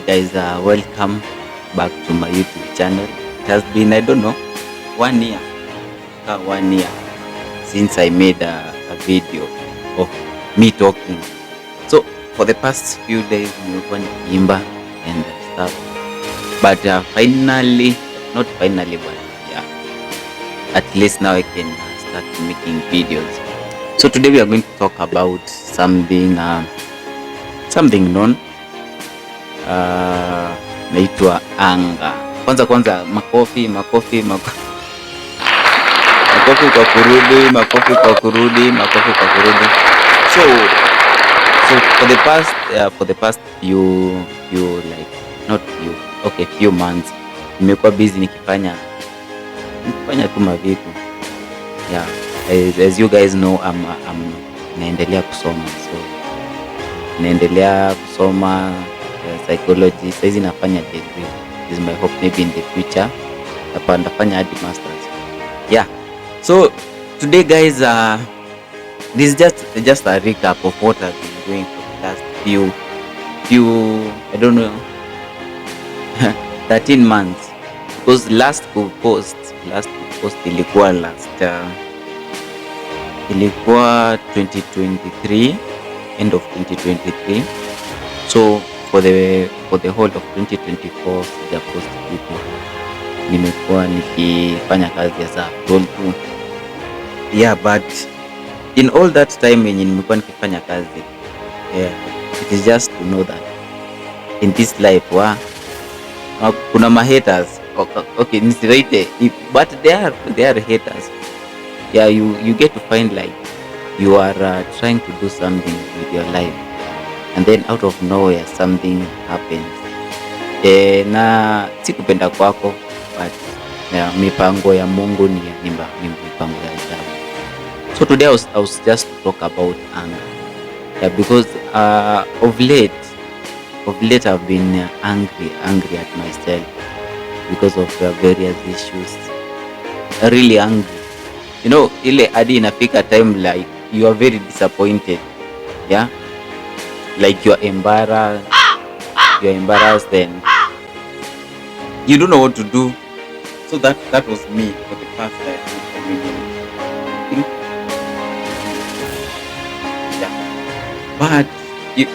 guys, welcome back to my YouTube channel. It has been, I don't know, 1 year, 1 year since I made a video of me talking. So for the past few days, nimekuwa nikiimba and stuff, but finally, not finally, but yeah, at least now I can start making videos. So today we are going to talk about something known, naitwa anga. Kwanza makofi makofi kwa kurudi. So for the past few months nimekuwa busy nikifanya tu mavitu. Yeah, as you guys know, naendelea kusoma psychology. Saizi nafanya degree. This is my hope, maybe in the future nafanya hadi masters. Yeah, so today guys, this is just a recap of what I've been doing for the last few I don't know 13 months, because last post ilikuwa ilikuwa 2023, end of 2023. So for the whole of 2024 sija post kitu. Nimekuwa nikifanya kazi ya za role tu. Yeah, but in all that time yenye nimekuwa nikifanya kazi, yeah, it is just to know that in this life kuna ma haters. Okay, nisiraite, but they are haters. Yeah, you get to find like you are trying to do something with your life, and then out of nowhere something happens. Na si kupenda kwako, but mipango ya Mungu ni mipango ya ajabu. So today I was just to talk about anger. Yeah, because of late I've been angry at myself because of various issues. Really angry. You know, ile hadi inafika time like you are very disappointed. Yeah, like you are embarrassed and you don't know what to do. So that was me for the past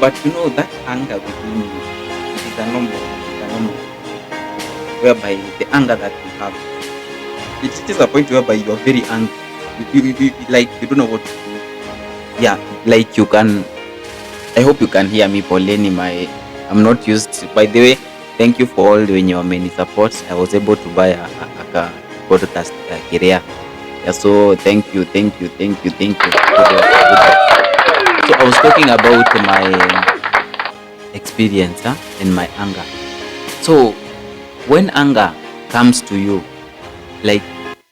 but you know, that anger within you, it is a normal whereby the anger that you have, it reaches a point whereby you are very angry. You like you don't know what to do. Yeah, like you can, I hope you can hear me. Poleni, I'm not used. By the way, thank you for all when your many support. I was able to buy a podcast career. Yeah, so thank you. So I was talking about my experience and my anger. So when anger comes to you, like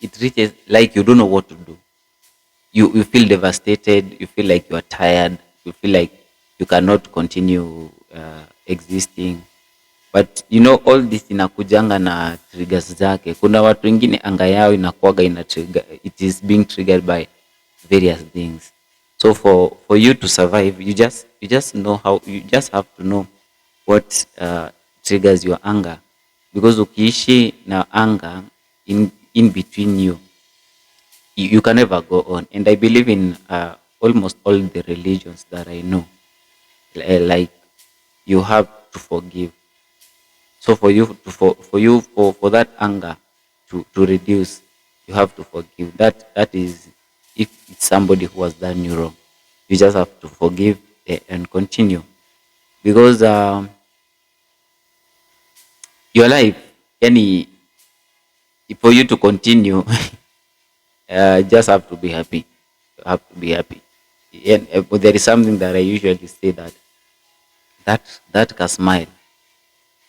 it reaches, like you don't know what to do. You feel devastated. You feel like you are tired. You feel like you cannot continue existing. But you know, all this inakujanga na triggers zake. Kuna watu wengine anga yao inakuaga ina trigger, it is being triggered by various things. So for you to survive, you just know how, you just have to know what triggers your anger, because ukiishi na anger in between you can never go on. And I believe in almost all the religions that I know, like you have to forgive. So for that anger to reduce, you have to forgive. That is, if it's somebody who has done you wrong, you just have to forgive and continue, because your life, any, for you to continue, just have to be happy. You have to be happy. And there is something that I usually say, that can smile.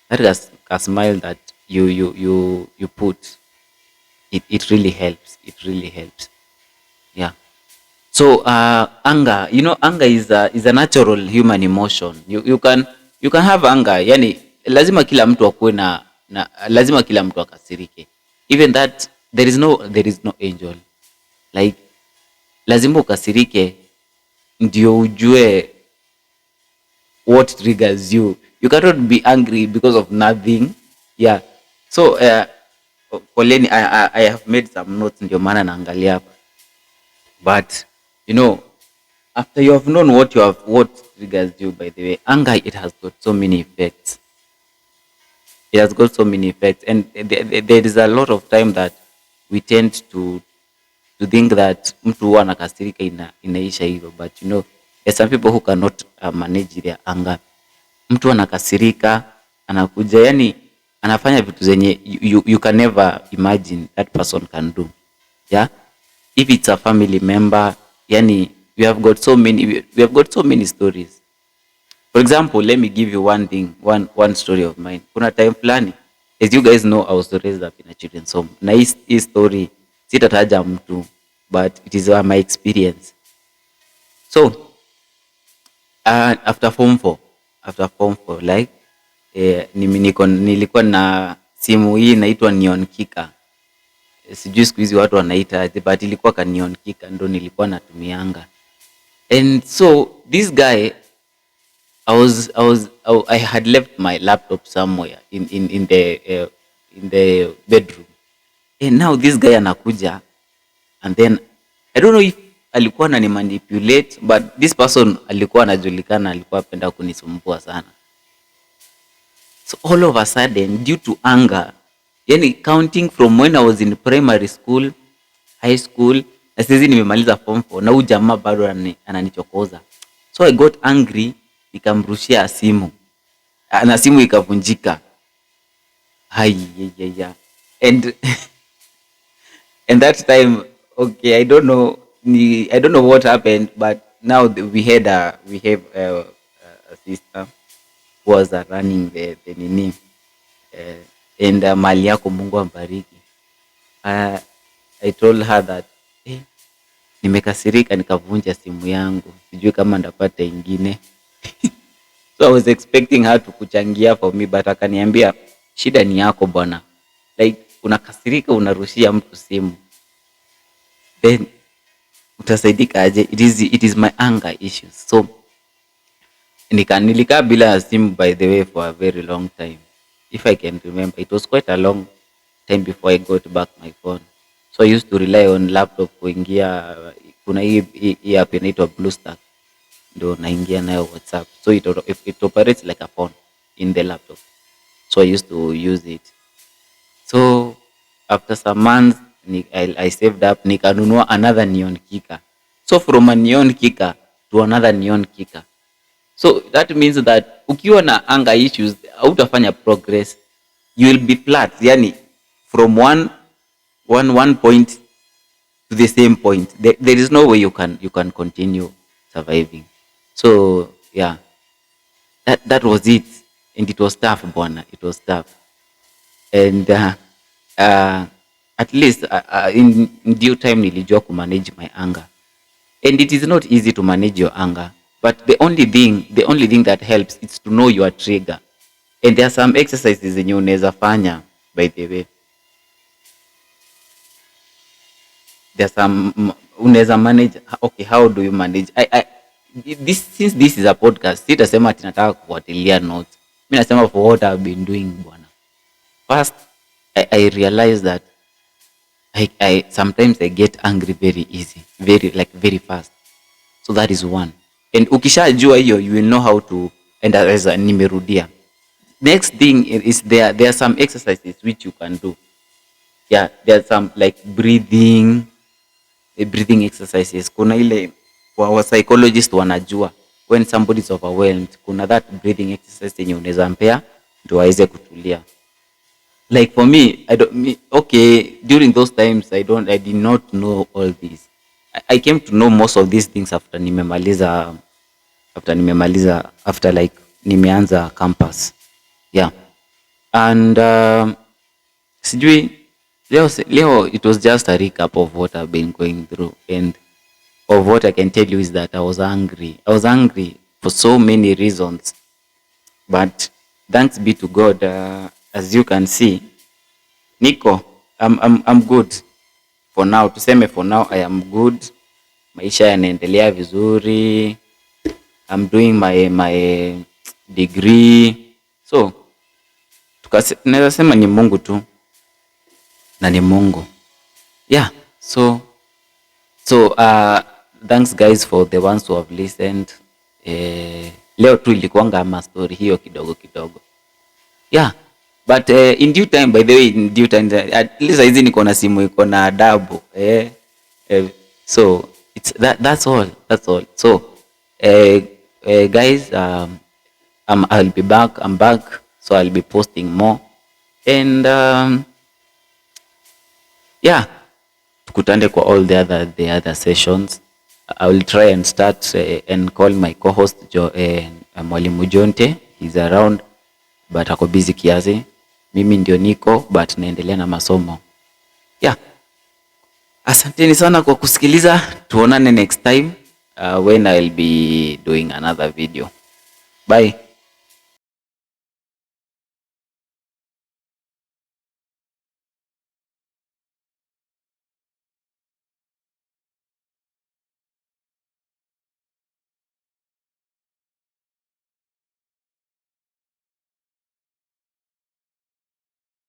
That a smile that you put, it really helps. Yeah. So anger, you know, anger is a natural human emotion. You can have anger. Yani lazima kila mtu akuwe na lazima kila mtu akasirike. Even that there is no angel. Like lazima ukasirike ndio ujue what triggers you. You cannot be angry because of nothing. Yeah. So poleni, I have made some notes ndio maana naangalia hapa. But you know, after you have known what triggers you, by the way, anger, it has got so many effects. It has got so many effects, and there is a lot of time that we tend to think that mtu huwa anakasirika inaisha hivyo, but you know, there's some people who cannot manage their anger. Mtu anakasirika, anakuja, yani anafanya vitu zenye you can never imagine that person can do. Yeah, if it's a family member, yani we have got so many stories. For example, let me give you one story of mine. Kuna time fulani, as you guys know, I was raised up in a children's home. Na hii story sitataja mtu, but it is my experience. So after form 4 like nilikuwa na simu hii inaitwa Neon Kika. Sijui siku hizi watu wanaita, but ilikuwa ka Neon Kika, ndo nilikuwa natumianga. And so this guy, I had left my laptop somewhere in the bedroom, and now this guy anakuja, and then I don't know if alikuwa anani manipulate, but this person alikuwa anajulikana, alikuwa apenda kunisumbua sana. So all of a sudden, due to anger, yani counting from when I was in primary school, high school, na sisi nimemaliza form 4, na huyu jamaa bado ananichokoza. So I got angry, nikamrushia simu, na simu ikavunjika. Yeah. And and that time, okay, I don't know what happened, but now we have a sister who was running the nini, and mali yako Mungu ambariki. I told her that nimekasirika nikavunja simu yangu, sijui kama ndapata ingine. So I was expecting her to kuchangia for me, but akaniambia shida ni yako bwana, like unakasirika unarushia mtu simu, then utasaidika aje? It is my anger issues. So nilikaa bila simu, by the way, for a very long time. If I can remember, it was quite a long time before I got back my phone. So I used to rely on laptop kuingia, kuna hii app inaitwa BlueStack, ndo naingia nayo WhatsApp. So it operates like a phone in the laptop. So I used to use it. So after some months, I saved up, nikanunua another Neon Kika. So from a Neon Kika to another Neon Kika. So that means that ukiwa na anger issues, hautafanya progress. You will be flat. Yani from one point to the same point. There is no way you can continue surviving. So yeah, that was it. And it was tough, bwana. It was tough. And at least in due time nilijua ku manage my anger. And it is not easy to manage your anger, but the only thing that helps is to know your trigger. And there are some exercises zenye unaweza fanya, by the way. There are some unaweza manage. Okay, how do you manage? Since this is a podcast, sitasema ati nataka kufuatilia notes. Mimi nasema for what I've been doing, bwana. First, I realize that I sometimes I get angry very easy, very fast. So that is one. And ukishajua hiyo, you will know how to, and as nimerudia. Next thing is there are some exercises which you can do. Yeah, there are some like breathing exercises. Kuna ile wa psychologist wanajua when somebody is overwhelmed, kuna that breathing exercise yenye unaweza mpea ndio aweze kutulia. Like for me, during those times I did not know all this. I came to know most of these things after nimeanza campus. Yeah. And sijui leo it was just a recap of what I've been going through, and of what I can tell you is that I was angry for so many reasons, but thanks be to God, as you can see, Nico, I'm good for now. Tuseme for now I am good. Maisha yanaendelea vizuri. I'm doing degree. So tunaweza sema ni Mungu tu na ni Mungu. Yeah, so thanks guys for the ones who have listened. Leo tu ilikuanga ama story hiyo kidogo kidogo. Yeah, but in due time, by the way, in due time, at least hizi niko na simu iko na adabu. So it's that's all. So guys, I'll be back. I'm back, so I'll be posting more. And yeah, tukutane kwa all the other sessions. I will try and start and call my co-host Mwalimu Jonte. He's around but ako busy kiasi. Mimi ndio niko but naendelea na masomo. Yeah. Asanteni sana kwa kusikiliza. Tuonane next time when I'll be doing another video. Bye.